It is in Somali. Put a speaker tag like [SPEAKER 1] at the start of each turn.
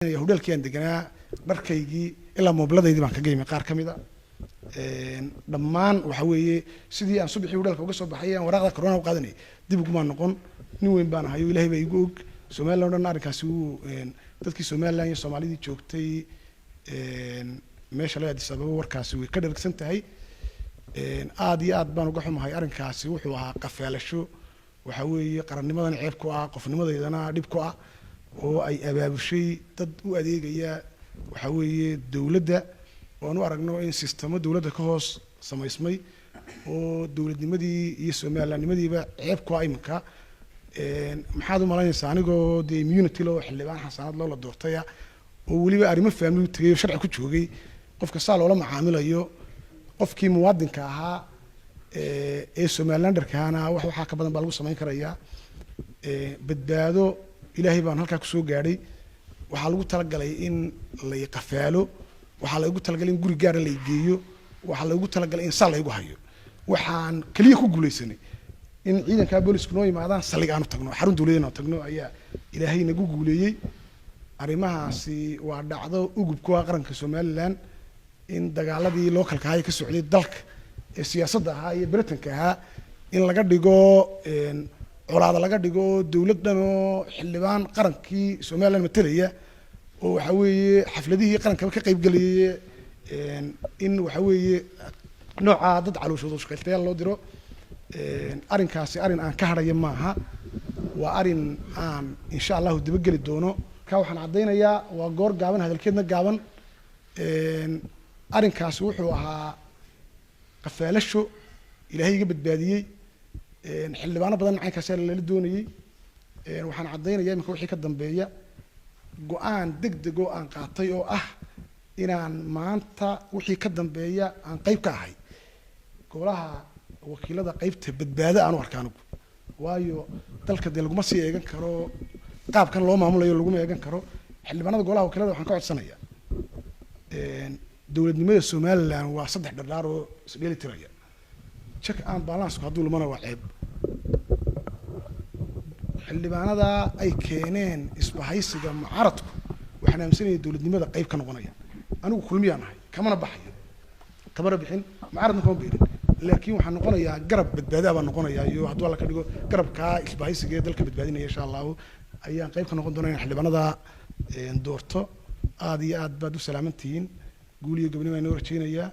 [SPEAKER 1] Hudheelkii aan deganaa, dharkaygii ilaa moobiladaydii baan kaga yimi qaar ka mid a. Dhammaan waxa weeye sidii aan subaxii hudheelka uga soo baxay, aan waraaqda corona u qaadanayay, dib ugumaan noqon. Nin weyn baan ahay oo Ilaahay baa igu og. Somaliland o dhan arrinkaasi wuu dadkii Somaliland iyo Soomaalidii joogtay meesha la Addis Ababa warkaasi way ka dhargsan tahay. Aad iyo aad baan uga xumahay. Arrinkaasi wuxuu ahaa qafaalasho, waxa weeye qarannimadana ceeb ku ah, qofnimadeydana dhib ku ah, oo ay abaabushay dad u adeegaya waxa weeye dowladda, oo aan u aragno in sistamo dowladda ka hoos samaysmay oo dowladnimadii iyo Somalilandnimadiiba ceeb ku ah. Iminka maxaad u malaynaysaa anigoo dee immunity loo, xildhibaan xasaanad loo la doortaya, oo weliba arrimo family u tegay oo sharci ku joogay, qofka saa loola macaamilayo? Qofkii muwaadinka ahaa ee Somalilanderkaana wax waxaa ka badan baa lagu samayn karayaa. Badbaado Ilaahay baan halkaa kusoo gaadhay. Waxaa lagu talagalay in lay qafaalo, waxaa lagu talagalay in guri gaara lay geeyo, waxaa lagu talagalay in saa laygu hayo. Waxaan keliya ku guuleysanay in ciidankaa boolisku noo yimaadaan, saldhig aanu tagno, xarun dowladeed aanu tagno, ayaa Ilaahay nagu guuleeyey. Arrimahaasi waa dhacdo ugub ku ah qaranka Somaliland, in dagaaladii localka ahaa ee ka socday dalka ee siyaasadda ahaa iyo beritanka ahaa in laga dhigo colaada, laga dhigo dowlad dhan oo xildhibaan qarankii Somaliland matelaya, oo waxa weeye xafladihii qarankaba ka qaybgelayay, in waxa weeye noocaa dad calooshooda shaqaystayaal loo diro. Arrinkaasi arrin aan ka hadhaya maaha, waa arrin aan insha Allahu dabageli doono. Ka waxaan caddaynayaa, waa goor gaaban, hadalkeedna gaaban, arrinkaasi wuxuu ahaa qafaalasho Ilaahay iga badbaadiyey. Xildhibaano badan caynkaasa lala doonayey. Waxaan caddaynaya iminka wixii ka dambeeya go-aan deg deg oo aan qaatay, oo ah inaan maanta wixii ka dambeeya aan qayb ka ahay golaha wakiilada, qaybta badbaado aan u arka anigu, waayo dalka dee laguma sii eegan karo qaabkan loo maamulayo, laguma eegan karo. Xildhibaanada golaha wakiilada waxaan ka codsanayaa, dowladnimada Somaliland waa saddex dhardhaar oo isdheeli tiraya. Check and balanceku hadduu lumana waa ceeb. Xildhibaanada ay keeneen isbahaysiga mucaaradku waxaan aaminsanaya dowladnimada qayb ka noqonaya. Anigu Kulmiyaan ahay, kamana baxayo, kamana bixin, mucaaradna kama biirin, laakiin waxaan noqonayaa garab badbaadaa baan noqonayaa, iyo hadduu Alla ka dhigo garabkaa isbahaysiga ee dalka badbaadinaya insha Allahu ayaan qayb ka noqon doonaa inaan xildhibaanada doorto. Aad iyo aad baad u salaaman tihiin. Guul iyo gobnimo ayaan noo rajeynayaa.